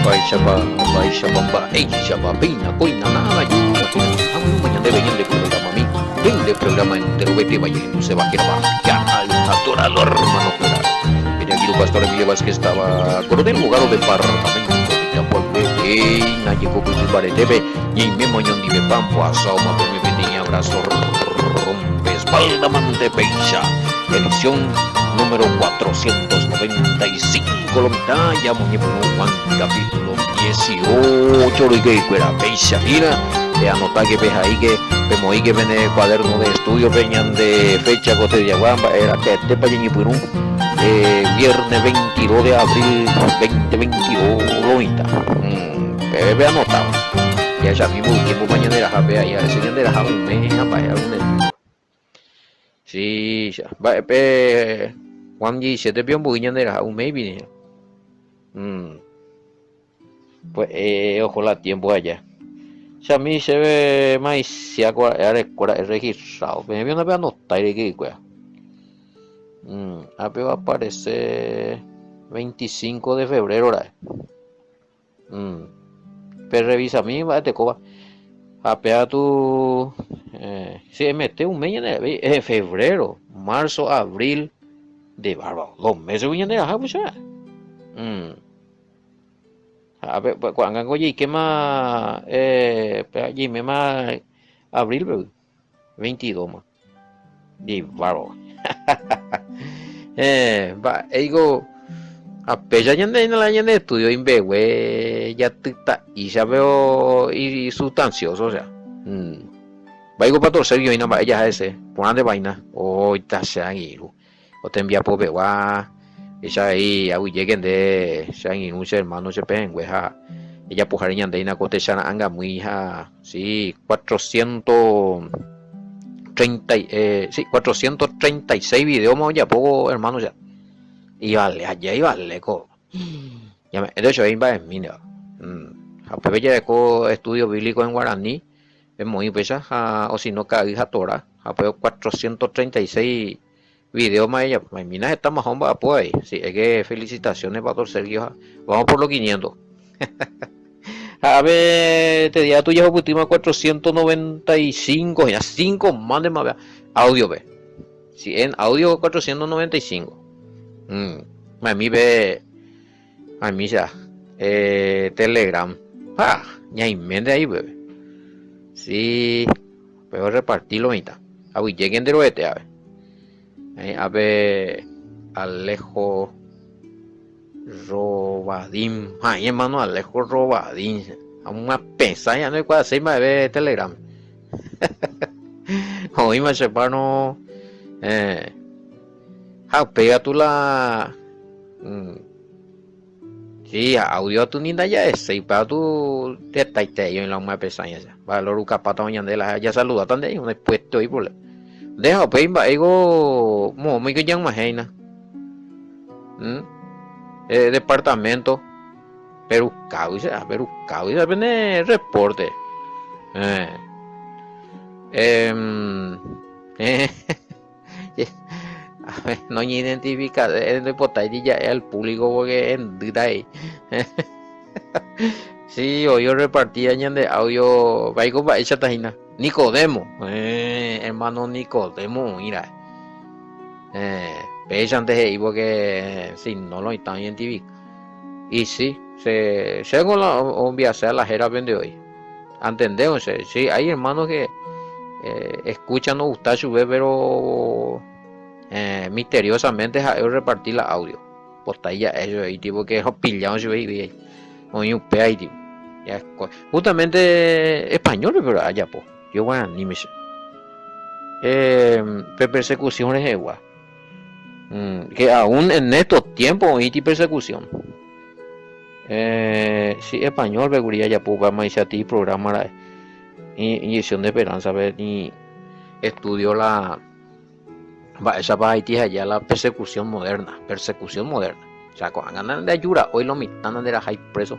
Mba'éichapa, mba'éichapa, mba'éichapa, péina kóina nada júma ñandéve ñande programami, pende programa enterovetéva ñahenduséva hérava Kaal Adorador hermano-kuéra. Pene angirũ Pastor Emilio Vázquez táva Coronel Bogado departamento de Itapuagupe, péina jekopyty mbaretépe ñaiméma oñondivepa mbohasáoma peẽme peteĩ abrazo rompe espalda mante péicha edición número 495 lo mitã ya moñepyrũ Juan capítulo 18 roikeikuéra péicha hína peanotáke pehaíke pemoĩke pene cuaderno de estudio-pe ñande fecha ko tediagua mba'e raka'etépa ñañepyrũ eh, viernes 22 de abril 2022 lo mitã peve peanotáva jahechamívo tiempo-pa ñanderaha pe ahí a veces ñanderaha un mes ha mba'e algún día Sí, mba'e pe Juan 17 pe omboy ñande raha un mes pine. Mm. Pues eh, ojo la tiempo allá. Chami chéve maisia ko arekóra registrado. Peẽ vi una anotar que kuea. Mm, ape va a aparecer 25 de febrero ra'e. Mm. Pe revisami mba'etekóva. Ha péva tu eh, si emete un mes ñande eh, febrero, marzo, abril, de bárbaro, dos meses gui ñande raha pucha. Mm. Ha pe ko'ág̃a ko jeikéma eh, pe jeiméma abril pe 22 ma. De bárbaro. eh, mba'éiko apéicha ñande hína la ñande estudio imbegue jatyta'ícha pero isustancioso, o sea. Mm. Mba'éiko Pastor Sergio hína mba'e jaha hese, porãnte vaina. Oita che angirũ. O tembiapo pegua, echa avei aguyjéke nde che angirũ, che hermano, che pehẽngue ha ejapoháre ñande hína ko techara'ãngamýi ha sí, 430, eh, sí, 436 video-ma ojapo ko hermano che. Ivale, aja ivale ko. Ñame'ẽ de hecho mba'emí ndéva. Ha upépe jareko estudio bíblico en guaraní, emoĩ upéicha ha o si no ka'ay ha Torá, ha upépe 436 Video ma ella, maimina heta maha omba'apo avei, si es que felicitaciones Pastor Sergio ha vamos por los 500. Ha ave te día tuya hupytýma 495, ya 5 más de más audio pe. Si en audio 495. Mm, mami pe mami ya eh, Telegram. Ha, ñaiménte ahí pe. Si Upéva reparti lo mitã. Aguyjéke nde roete ave. Ahí ápe Alejo Robadín. Ahí hermano Alejo Robadín. Amyapesã ya ndoikuaaséi mba'eve Telegram. Oĩma che hermano. Eh, ha upéi katu la mm, Sí, audio atu ni ndaja'eséi, upéva tu hetaiterei oĩ la omyapesãi aja. Valor rukapáta oĩ ñande la jasaludáta nde oĩ puesto oĩ problema. Nde ha upéi mba'éiko moõmiko jag̃uahẽina. ¿Mm? Eh, departamento Perukágui che, Perukágui che pene reporte. Eh. Eh, eh. Noñeidentifica, ndoipotái ja'e al público porque hendýta he'i. Sí, oĩ orrepartía ñande audio, vaiko mba'éichata hína. Nicodemo, eh, hermano Nicodemo oĩ ra'e. Eh, péichante he'i porque si no lo oĩta oidentifica. Y sí, se, chéngo la ombiase a la hérape nde oĩ. Antende che, sí, hay hermanos que eh, escuchan no gusta chupe, pero eh, misteriosamente ha'e orreparti la audio. Potái ja'e chupe ahí, tipo que opillado chupe ahí, oĩ upe ahí, tipo. Ya, justamente español pero ajapo, yo guaraníme che. Eh, pe persecución rehegua. Mm, que aún en estos tiempos oĩti persecución. Eh, sí, español pe kuri ajapo upe amaichati programa ra'e. Inyección de esperanza pe ni estudio la mba'éichapa Haití aja la persecución moderna, persecución moderna. O sea, ko'ág̃a nande ajura'ói lo mitã nande rahái preso.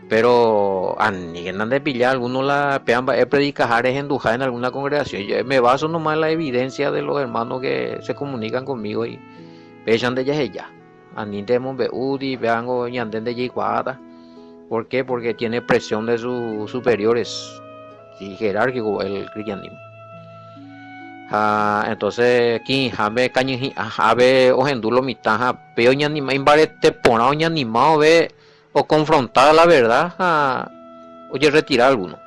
Pero aníke nande pilla alguno la péva mba'e predicaha rehenduha en alguna congregación. Yo me baso nomás en la evidencia de los hermanos que se comunican conmigo y péicha nde jaheja. Anínte emombe'úti, pévango ñande nde jaikuaáta. ¿Por qué? Porque tiene presión de sus superiores. Sí, jerárquico el cristianismo. Ha entonces ki'ĩháme kañyhi'ãhápe ohendu lo mitã ha pe oñanima imbarete porã oñanima ove oconfronta la verdad ha ojerretira alguno.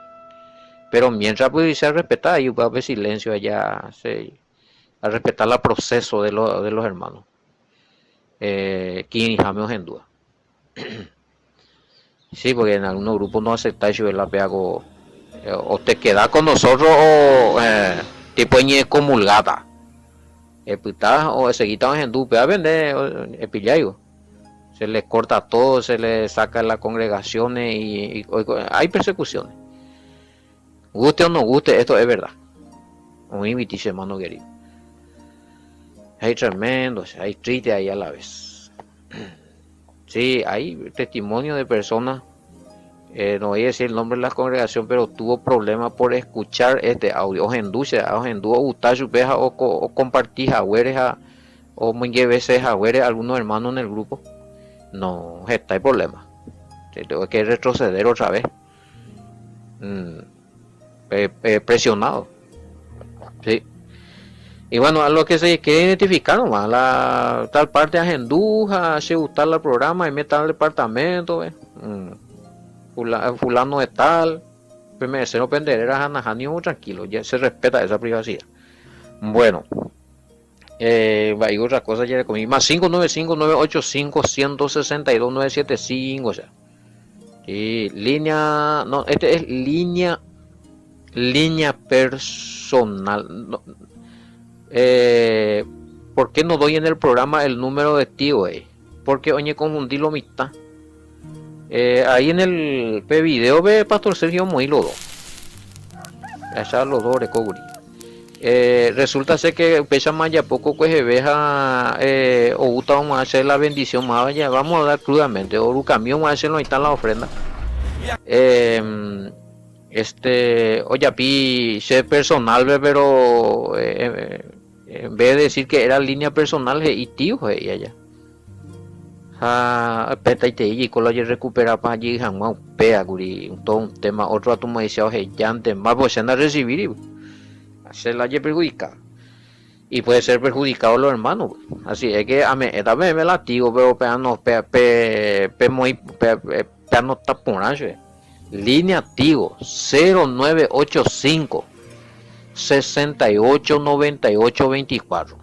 Pero mientras pues se respeta ahí upéva pe silencio allá se respeta la proceso de lo, de los hermanos. Eh, ki'ĩháme ohendúva. Sí, porque en algunos grupos no aceptáis la peaco eh, o te queda con nosotros o eh, tipo comulgata. Epyta o seguita ohendu upéva pende epillaigo. Se les corta todo, se les saca las congregaciones y, y, hay persecuciones. Guste o no guste, esto es verdad. Oĩ viti hermano querido. Hay tremendo, hay triste ahí a la vez. Sí, hay testimonio de personas, eh, no voy a decir el nombre de la congregación, pero tuvo problemas por escuchar este audio. Ohendu, ohendu ogusta chupe ha o, o compartí haguére ha omoingevese haguére algunos hermanos en el grupo. No, está hay problema. Tengo que retroceder otra vez. Mm, presionado. Sí. Y bueno, a lo que se quiere identificar nomás, la tal parte ahendu, ha che gustar el programa, y meta al departamento, mm. fulano de tal, PMC no penderera, tranquilo, ya se respeta esa privacidad. Bueno, eh, hay otra cosa ya comí, más 595 985 162 975, o sea. Y línea, no, este es línea, línea personal. No, eh, ¿Por qué no doy en el programa el número de tío? Eh? Porque oye confundí lo mitad. Eh, ahí en el P video ve Pastor Sergio Moilo dos. Allá los dos recoguri. Eh, resulta ser que pesa más ya poco pues veja eh, o gusta vamos a hacer la bendición más allá, vamos a dar crudamente, o camión vamos a hacerlo ahí está la ofrenda. Eh, este, oye, pi, sé personal, pero eh, en vez de decir que era línea personal, y tío, y allá. Ha petaitei ko la recupera pa allí hag̃ua upéa kuri todo un tema otro atumaisha ohejánte más pues se recibir se la perjudica y puede ser perjudicado los hermanos así es que a mí también me latigo pero pe no pe pe pe muy pe pe no está porã línea Tigo 0985 68 98 24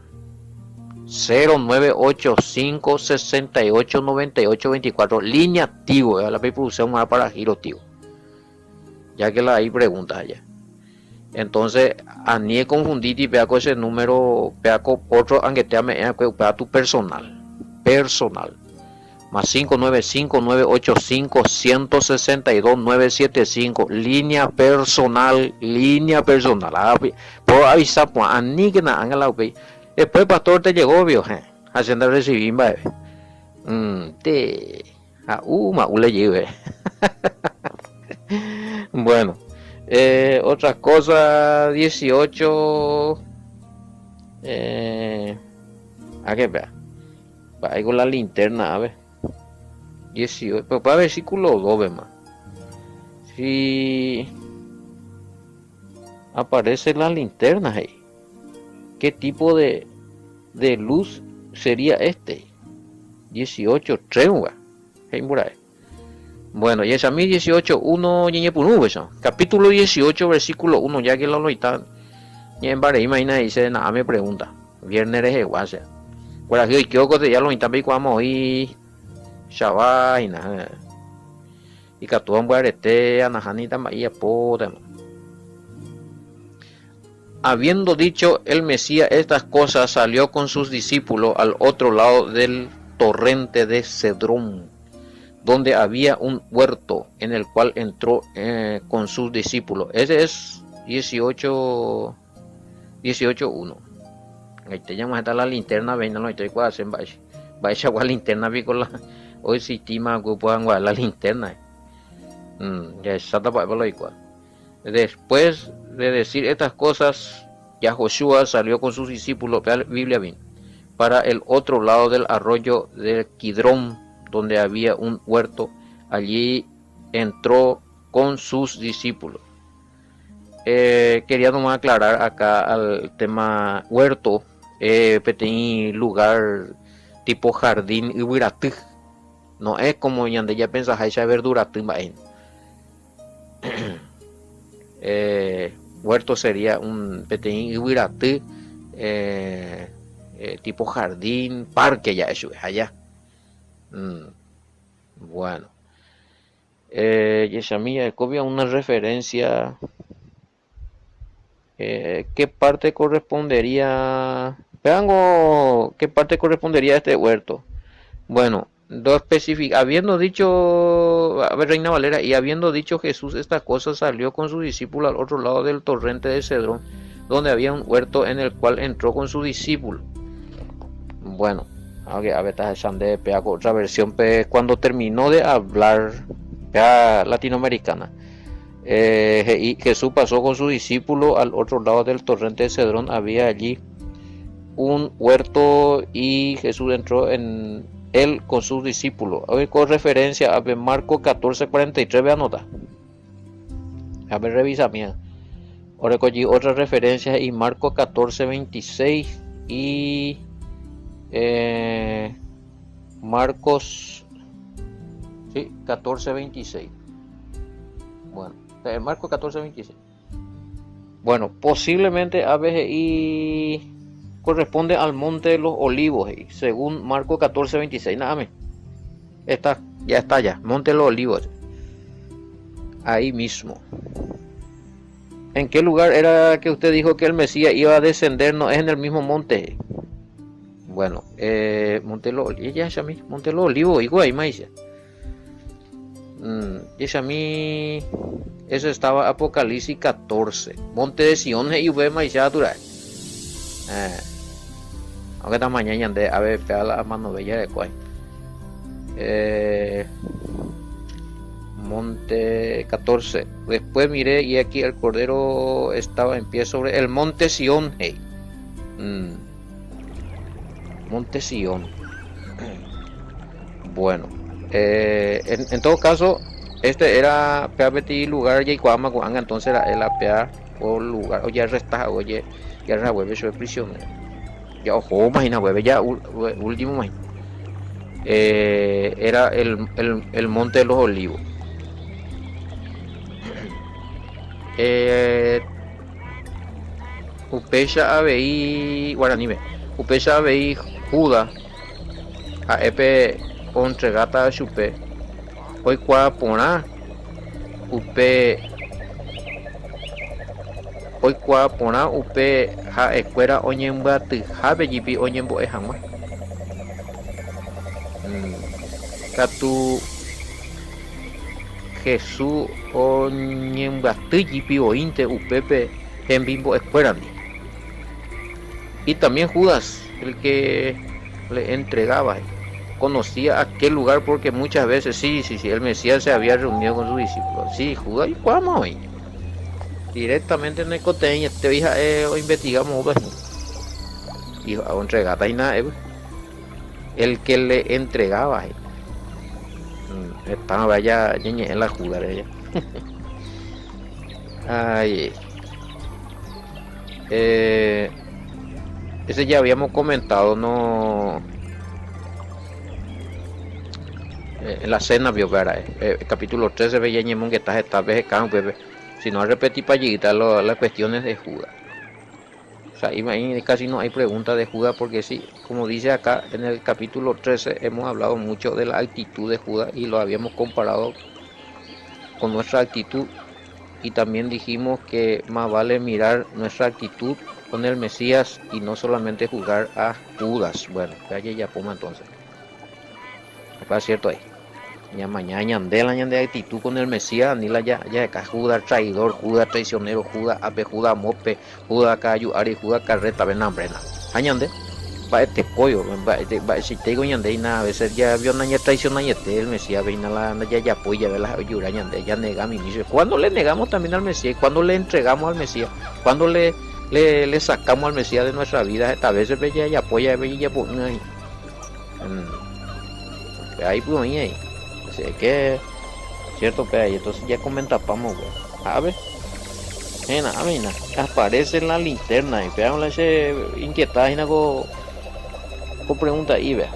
0985 68 98 24 línea Tigo, la producción más para giro Tigo. Ya que la hay preguntas allá. Entonces, a ni confundí y peaco ese número, peaco otro, aunque te ame, tu personal. Personal. Más 595 985 162 975 línea personal, línea personal. Ah, puedo avisar, pues, a ni que nada, la Después, pastor, te llegó, vio, eh. Hacienda recibí, va. Mm, te. A uma, ule lleve. Bueno, eh, otra cosa, 18. Eh, a qué vea. Va ahí con la linterna, a ver. 18, pero para versículo 2, más. Si aparece la linterna ahí. ¿Qué tipo de, de luz sería este? 18, 3, Bueno, y esa mi 18, 1, capítulo 18, versículo 1, ya que lo está. Imagina dice, nada, me pregunta. Viernes es igual, sea. Por aquí hoy ya lo está hoy chavaina. Ikatu ambyarete anaháni tamba'í apótema. Habiendo dicho el Mesías estas cosas, salió con sus discípulos al otro lado del torrente de Cedrón, donde había un huerto en el cual entró eh, con sus discípulos. Ese es 18 18.1. Ahí te llamas está la linterna, ven, no estoy cuál vaya a linterna con la hoy sistema que puedan guardar la linterna. Mm, ya está para igual. Después de decir estas cosas, ya Joshua salió con sus discípulos, Biblia bien, para el otro lado del arroyo de Kidrón, donde había un huerto. Allí entró con sus discípulos. Eh, quería nomás aclarar acá al tema huerto, eh, peteĩ lugar tipo jardín yvyraty. No es como ñande ya pensaháicha verduraty mba'e. Eh, huerto sería un peteĩ yvyraty eh, eh, tipo jardín, parque ja'e chupe, ha ya. Mm, bueno. Eh, jechami ja'ekópia una referencia eh, ¿qué parte correspondería? Veango, ¿qué parte correspondería a este huerto? Bueno, dos especific habiendo dicho, a ver, Reina Valera, y habiendo dicho Jesús estas cosas, salió con su discípulo al otro lado del torrente de Cedrón, donde había un huerto en el cual entró con su discípulo. Bueno, a ver, otra versión, cuando terminó de hablar, latinoamericana, eh, Jesús pasó con su discípulo al otro lado del torrente de Cedrón, había allí un huerto y Jesús entró en él con sus discípulos. A ver, con referencia a Marcos 14:43, ve anota. A ver, revisa mía. Ahora otra referencia y Marcos 14:26 y eh, Marcos sí, 14:26. Bueno, eh, Marcos 14:26. Bueno, posiblemente ABGI corresponde al Monte de los Olivos, eh, según Marcos 14:26. Nada, está, ya está ya, Monte de los Olivos. Ahí mismo. ¿En qué lugar era que usted dijo que el Mesías iba a descender? No es en el mismo monte. Bueno, eh, Monte de los Olivos, ya, ya, Monte de los Olivos, igual ahí, maíz. Mm, mí eso estaba Apocalipsis 14. Monte de Sion he'i upe maichátura. Eh, aunque esta mañana ñande a ver pea la mano bella de cuál. Eh, monte 14. Después miré y aquí el cordero estaba en pie sobre el monte Sion. Hey. Mm. Monte Sion. Bueno, eh, en, en todo caso, este era pea peteĩ lugar jaikuaáma ko'ág̃a entonces ra'e la pea ko lugar ojearresta hague oje haguépe chupe prisionero. Ja ohóma hína haguépe ja último hína. Eh, era el, el, el Monte de los Olivos. Eh, upéicha avei guaraníme. Upéicha avei Judas ha'e pe ontregáta chupe oikuaa porã upe oikuaa porã upe ha'ekuéra oñembyatyhápe jepi oñembo'e hag̃ua. Katu Jesús oñembyaty jepi voínte upépe hembimbo'ekuérandi. Y también Judas, el que le entregaba, conocía aquel lugar porque muchas veces, sí, sí, sí, el Mesías se había reunido con sus discípulos. Sí, Judas, ¿y cuándo hoy? Directamente en el coteño, este hija, eh, investigamos, pues. Y entregata y nada, eh, pues. El que le entregaba, eh. Mm, estaba vaya en la Judas, ella. Ay. Eh, ese ya habíamos comentado, no. Eh, en la cena vio vera, eh, eh, capítulo 13 veía ñemongeta heta veje upépe, si no repetí payita las cuestiones de Judas. O sea, ahí casi no hay pregunta de Judas porque sí, como dice acá en el capítulo 13 hemos hablado mucho de la actitud de Judas y lo habíamos comparado con nuestra actitud y también dijimos que más vale mirar nuestra actitud con el Mesías y no solamente juzgar a Judas. Bueno, calle ya poma entonces. Acá cierto ahí. Ña mañana ñande la ñande actitud con el Mesías, ni la ya ya acá Judas traidor, Judas traicionero, Judas ape, Judas mope, Judas kayu ari, Judas carreta, ven hambre, na. Ha ñande mba'etekóio, mba'eichaitéiko ñande hína a veces ja vio nañatraicionaiete el Mesías, veina la ndajajapói jave la ojura ñande, janega mimi chupe. Cuando le negamos también al Mesías, cuando le entregamos al Mesías, cuando le, le, le sacamos al Mesías de nuestra vida, heta veces pe jajapo jave jajapo'ỹ ahí. Mm. Ahí pues oĩ ahí. Así que Cierto pe ahí, entonces ya comentapamos upéva. Ha ave, héna, ave hína, aparece la linterna ahí, péva la che inquietaba hína ko, ko pregunta'i vea.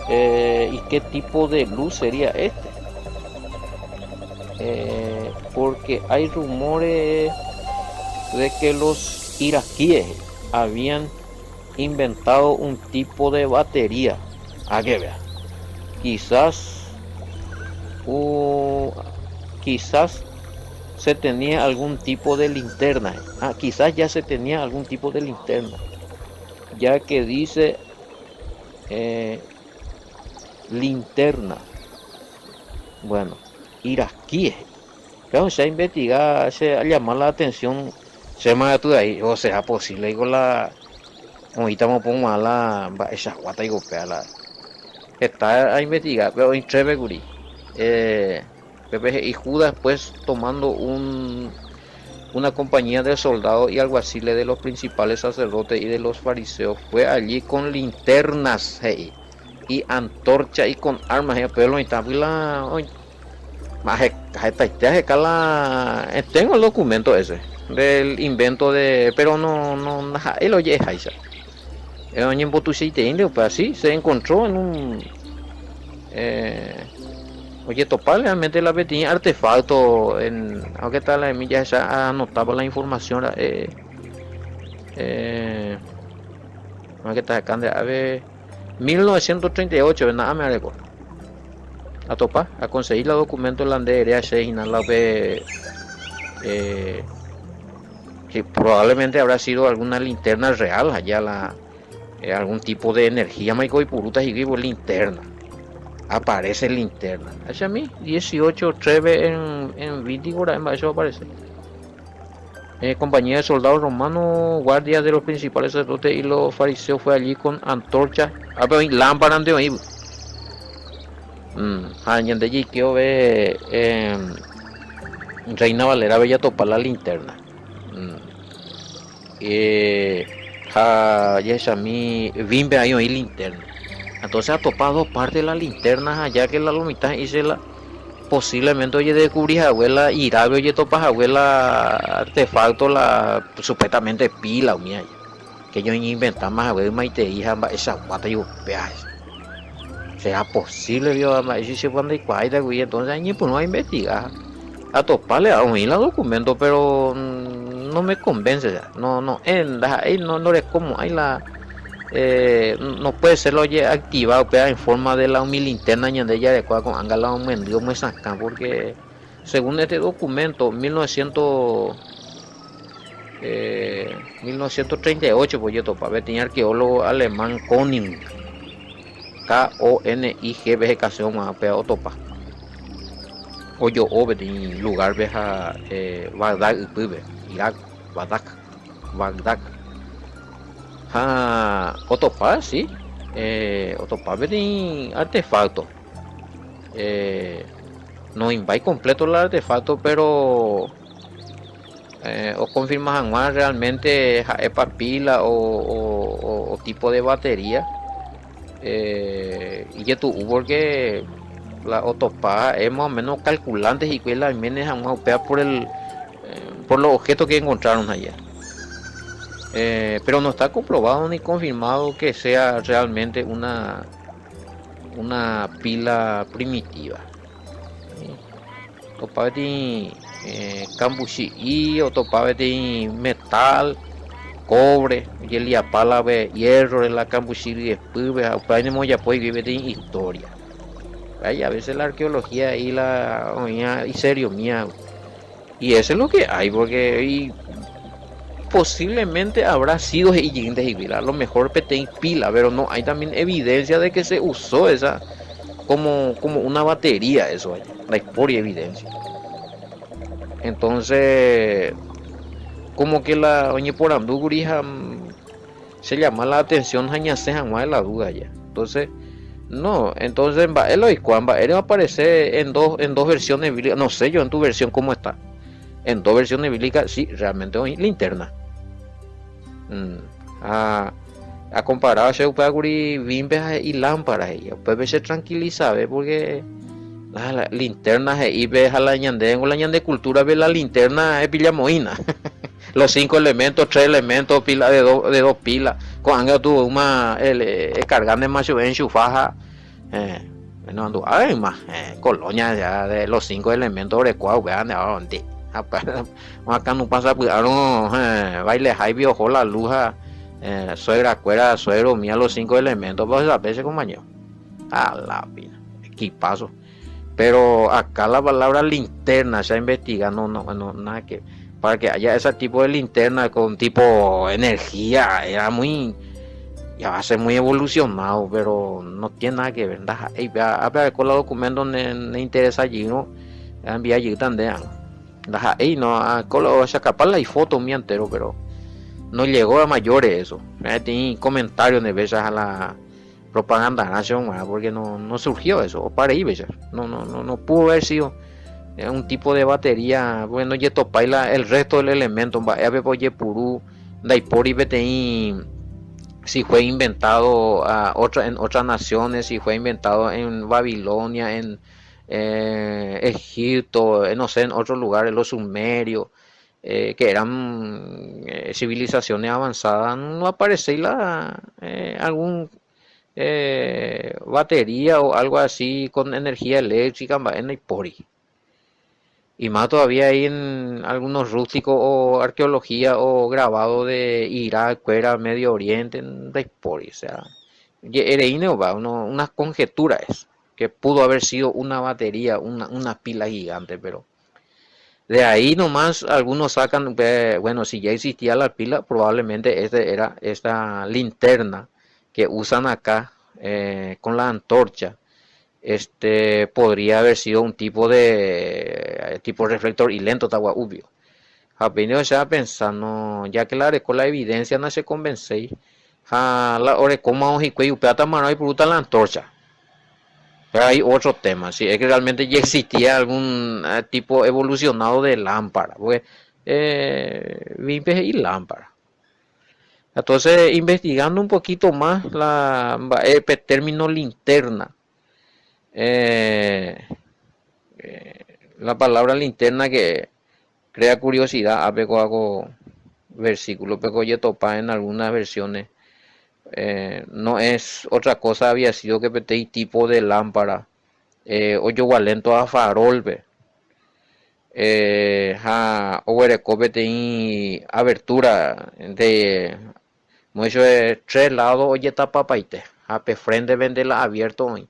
Eh, ¿y qué tipo de luz sería este? Eh, porque hay rumores de que los iraquíes habían inventado un tipo de batería. A que vea. Quizás, quizás se tenía algún tipo de linterna. Ah, quizás ya se tenía algún tipo de linterna. Ya que dice eh, linterna. Bueno, iraquíes. Claro, se ha investigado, se ha llamado la atención, se me ha ahí, o sea, posible, digo la, oĩtamo pog̃uarã la mba'eichaguáta ipópe la heta ainvestiga pe oĩ trépe kuri. Pépe he'i Judas pues tomando un una compañía de soldados y alguaciles de los principales sacerdotes y de los fariseos fue allí con linternas he'i y antorcha y con armas he'i upépe lo mitãpy la Hetaite aheka la tengo el documento ese del invento de pero no no ndaha'éi la oje'eháicha. Oñembotuichaiteínte upéva si se encontró en un ojetopa realmente la peteĩ artefacto en aunque tal la jahecha anotaba la información ra'e aunque ta acá nde ave 1938 na'ãme areko. Atopa, akonsegi la documento la nde eréva che hína la upe eh, que probablemente habrá sido alguna linterna real allá la eh, algún tipo de energía maiko oipurúta hikuái por linterna. Aparece linterna. Acha mi 18 treve en en 20 ra'e mba'éicha oaparece. Eh, compañía de soldados romanos, guardia de los principales sacerdotes y los fariseos fue allí con antorcha. Ah, pero lámpara ante oĩ. Mm, ha ñande jaike ove eh, Reina Valera ve jatopa la linterna. Mm. Eh, ha jahechami Vimpe ahí oĩ linterna. Entonces atopa dos partes la linterna allá que la lo mitad hice la Posiblemente ojedescubri hague la Irápe ojetopa hague la artefacto la supuestamente pila umi aja, que ñoñeinventáma hague ymaitei ha mba'eichaguáta ijopéva hese. Será posible pio mba'éicha che ndaikuaáita kuri entonces añepyrũ ainvestiga atopa le oĩ la documento pero no me convence ya, no no ndaha'éi no ndorekomo'ãi la No puede ser la ojeactiva upéva en forma de la umi linterna ñande jarekóva ko'ág̃a la omyendy omyesakã porque según este documento 1900, 1938 pe ojetopa peteĩ arqueólogo alemán Koning, K-O-N-I-G pe hekase og̃uahẽ upéva otopa ojo'o peteĩ lugar-pe ha Bagdad ypýpe, Irak, Bagdad. Bagdad. Ha otopa, sí, otopa peteĩ artefacto. Noĩmbái completo la artefacto, pero oconfirma hag̃ua realmente ha'épa pila o tipo de batería ijetu'u porque la otopa ha'e más o menos ocalculante hikuái la oiméne hag̃ua upéva por el Por los objetos que encontraron allá. Pero no está comprobado ni confirmado que sea realmente una, una pila primitiva. Otopa peteĩ kambuchi'i, otopa peteĩ metal, cobre, ojeliapa la hierro la kambuchi ryepýpe ha upéva oñembojapo hikuái peteĩ historia. A veces la arqueología ahí la oĩva iserio mía. Y eso es lo que hay, porque y posiblemente habrá sido he'i jeýnte hikuái, a lo mejor peteĩ pila, pero no hay también evidencia de que se usó esa como, como una batería eso allá, ndaipóri evidencia. Entonces, como que la oñeporandu kuri ha se llama la atención ha ñasẽ hag̃ua de la duda ya. Entonces, no, entonces mba'e la oikuaa, mba'ére oaparece en dos, en dos versiones bíblicas, no sé yo en tu versión cómo está. En dos versiones bíblicas sí, realmente oĩ linterna. Mm, ha akomparaba che upéva kuri vimpe ha he'i lámpara he'i, upépe che tranquilizave porque. La linterna he'i pe ha la ñande la ñande cultura pe la linterna epillamoína. Los cinco elementos, tres elementos, pila de dos, de dos pilas. Ko'ág̃a katu oúma el ekargándema chupe enchufa ha eh, no andu'ávéima eh, colonia ya de los cinco elementos orekóva upéva nde nde. Ha oakãnupã sapy'árõ eh, baileháipi oho la luz ha eh, suegra kuéra, suegro umía los cinco elementos pa ohesape che compañero. A la pina, equipazo. Pero acá la palabra linterna se ha investigado, no, no, no, nada que para que haya ese tipo de linterna con tipo energía, era muy, ya va a ser muy evolucionado, pero no tiene nada que ver. Ndaha'éi, ápe areko la documento ne, ne interesa jýrõ, envía jýta nde ág̃a. Ndaha'éi, no, osakapa la ifoto umi entero, pero no llegó a mayores eso. Peteĩ comentario nde vécha ha la propagandarã che g̃uarã porque no, no surgió eso, opa rei péicha. No, no, no, no pudo haber sido un tipo de batería, porque no jetopái la, el resto del elemento, mba'épepa ojepuru, ndaipóri peteĩ si fue inventado a otra, en otras naciones, si fue inventado en Babilonia, en eh, Egipto, no sé, en otros lugares, los sumerios, eh, que eran eh, civilizaciones avanzadas, no aparece la, eh, algún eh, batería o algo así con energía eléctrica, mba'e ndaipóri. Y más todavía hay en algunos rústicos o arqueología o grabado de Irak, fuera, Medio Oriente, ndaipóri. O sea, je'ereíne opa, uno, unas conjeturas es, que pudo haber sido una batería, una pila gigante, pero de ahí nomás algunos sacan, bueno, si ya existía la pila, probablemente este era esta linterna que usan acá eh, con la antorcha. Este podría haber sido un tipo de tipo reflector y lento ubio. Ha péina ohecha pensando, ya que la oreko la evidencia no se convencéi, ha la orekóma hikuái upéva tamarõ oipurúta la antorcha. Pero hay otro tema, si es que realmente ya existía algún eh, tipo evolucionado de lámpara, porque eh, y lámpara. Entonces, investigando un poquito más la el término linterna, eh, eh, la palabra linterna que crea curiosidad, ápe hago versículo, pero topa en algunas versiones, eh, no es otra cosa, había sido que peteĩ tipo de lámpara, eh, ojogualénto a farol, pe. Eh, ha oguereko peteĩ abertura de mucho de tres lados ojetapapaite ha pe frente vende la abierto oĩ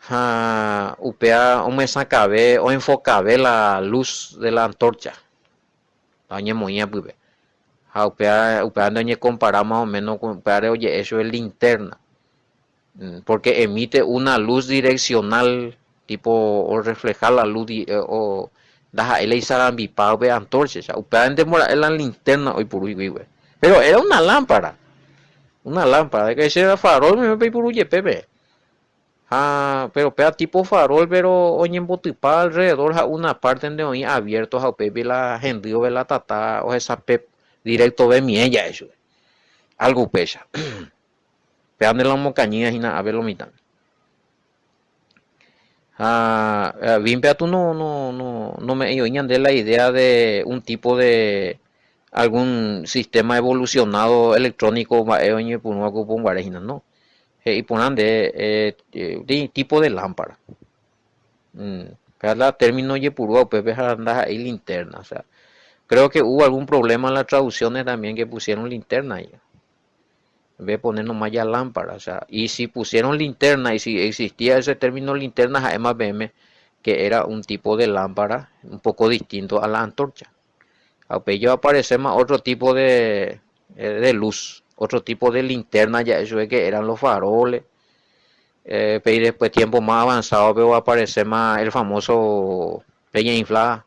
ha upéva omyesakãve oenfokave la luz de la antorcha oñemoĩva pype ha upéva upévante oñecompara más o menos con upévare oje'e chupe linterna porque emite una luz direccional tipo o refleja la luz o ndaha'éi la isarambipa upe antorcha upévante mbora'e la linterna oipuru hikuái pero era una lámpara una lámpara de que ese era farol meme peipuru jepe ha pero upéva tipo farol pero oñembotypa alrededor ha una parte nde oĩ abierto ha upépe la hendýove la tata ohesape directo vemie ja'e chupe algo upéicha péva la omokañýva hína ápe lo mitãme ha vimpe atu no no no nome'ẽi oĩ ñande la idea de un tipo de algún sistema evolucionado electrónico mba'e oñepyrũva ko oponguare hína no he'i porã nde eh, tipo de lámpara mm. la término ojepurúva upépe ha ndaha'éi linterna o sea creo que hubo algún problema en las traducciones también que pusieron linterna ahí en vez de poner nomás ya lámpara o sea y si pusieron linterna y si existía ese término linterna AMBM que era un tipo de lámpara un poco distinto a la antorcha upéi aparece más otro tipo de, de luz otro tipo de linterna ya eso es que eran los faroles eh, pero después tiempo más avanzado pero aparece más el famoso peña inflada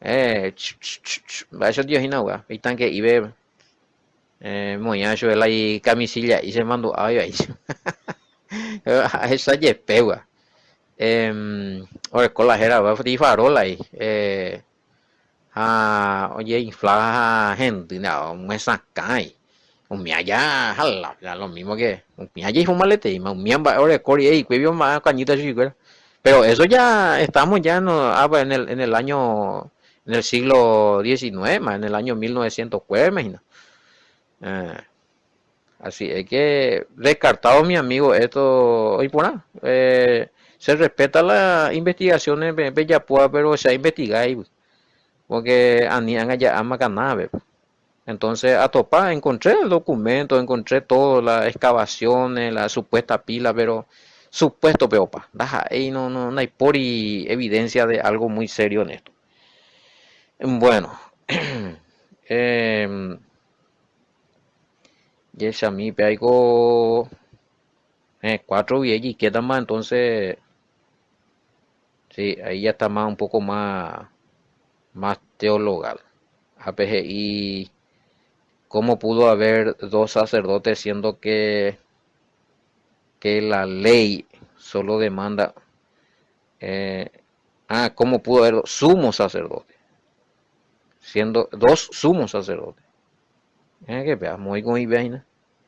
eh eso Dios hína tanque ibe eh moña chupe la camisilla y se mandó ahí esa jepe weá eh oreko la héra peteĩ farol ahí eh, ha ojeinfla ha hendy omyesakãi umi aja jala lo mismo que umi aja ifumaletei umi mba'e oreko rire hikuái omba'e okañýta chuguikuéra. Pero eso ya estamos ya en, ah, en el, en el año, en el siglo XIX, más en el año 1909, imagina. Eh, así es que descartado, mi amigo, esto, hoy por nada. Eh, se respeta la investigación en Bellapua, pero se ha investigado, porque ani ya ama cannabis. Entonces, a topar, encontré el documento, encontré todas las excavaciones, la supuesta pila, pero supuesto peopa. Ahí no, no, no hay por evidencia de algo muy serio en esto. Bueno, eh, jechami pe aiko 4 y queda más, entonces, sí, ahí ya está más un poco más, más teologal. APGI, ¿cómo pudo haber dos sacerdotes siendo que la ley solo demanda... ¿cómo pudo haber sumos sacerdotes? Siendo dos sumos sacerdotes. Que vea, muy con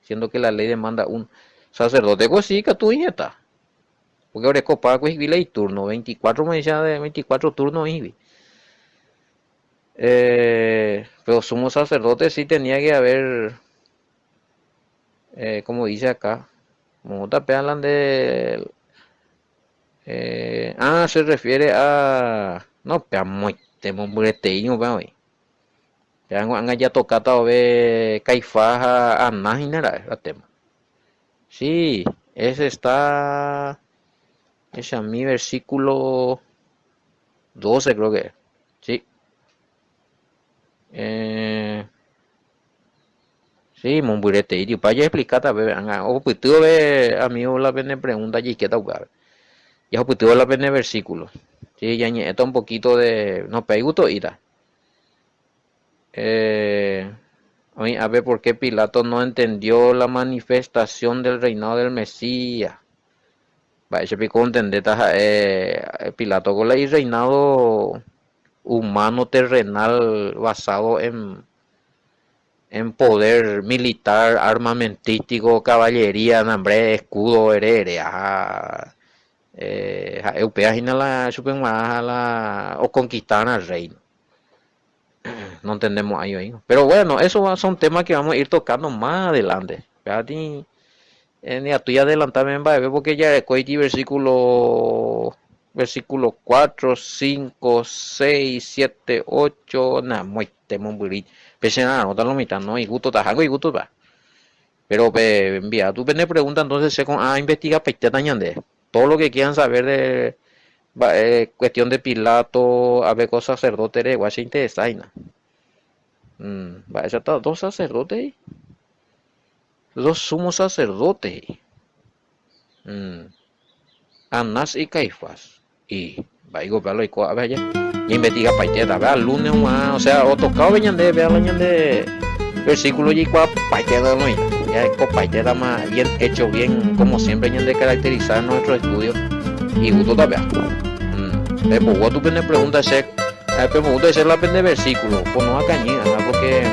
siendo que la ley demanda un sacerdote, pues sí, que tú está. Porque ahora es pues y turno, 24 me decía de 24 turnos y pero sumo sacerdote sí tenía que haber, como dice acá, como hablan de se refiere a no pe muy temo mureteño pe hoy ya tocata ve Caifás a Anás y nada tema. Sí, ese está, ese a mi versículo 12 creo que es. Sí. Sí, momburete y para explicar o ve amigo la pene pregunta y qué tal ya o la pene versículo. Sí, ya esto un poquito de no pe gusto ira. A ver por qué Pilato no entendió la manifestación del reinado del Mesías. Va, ese pico entender Pilato con el reinado humano terrenal basado en poder militar, armamentístico, caballería, hambre, escudo, ere, upea la la o conquistar al reino. No entendemos ahí, ahí. Pero bueno, esos son temas que vamos a ir tocando más adelante. Ni a tuya adelantarme en porque ya versículo 4, 5, 6, 7, 8, na, muy temo Pese nada, no lo mitad, no, y gusto tajango y gusto va. Pero pe, envía, tú pene pregunta entonces se con investiga peite tañande. Todo lo que quieran saber de cuestión de Pilato, a ver cosas sacerdote de igual se interesa Va, ya está, dos sacerdotes, dos sumos sacerdotes. Anás y Caifás. Y va y lo y a ver ya. Y investiga paiteta, vea lunes o sea, o tocado veñan de vea de versículo y cua paiteta no ya es paiteta más bien hecho, bien como siempre ñan de caracterizar nuestro estudio y gusto también. Pues tú pene pregunta ese, pregunta ese la pene versículo, pues no acañi, porque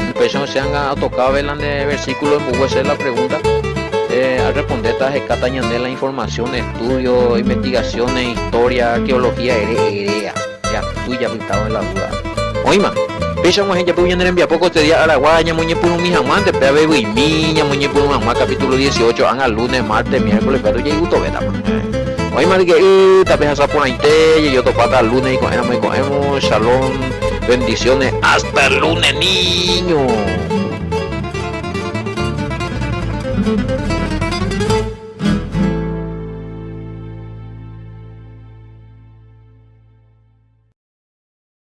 el se han tocado ver de versículo en hacer la pregunta. Al responder esta de la información, estudios, investigaciones, historia, arqueología, ya tú ya pintado en la duda. Oima, pisa gente puña envía poco este día Araguaña, muñe por un mijaguante, pe y miña, muñe por un capítulo 18, anga lunes, martes, miércoles, pero ya gusto beta. Oima, que ta pesa por ahí yo topata lunes y cogemos, shalom, bendiciones, hasta el lunes, niño.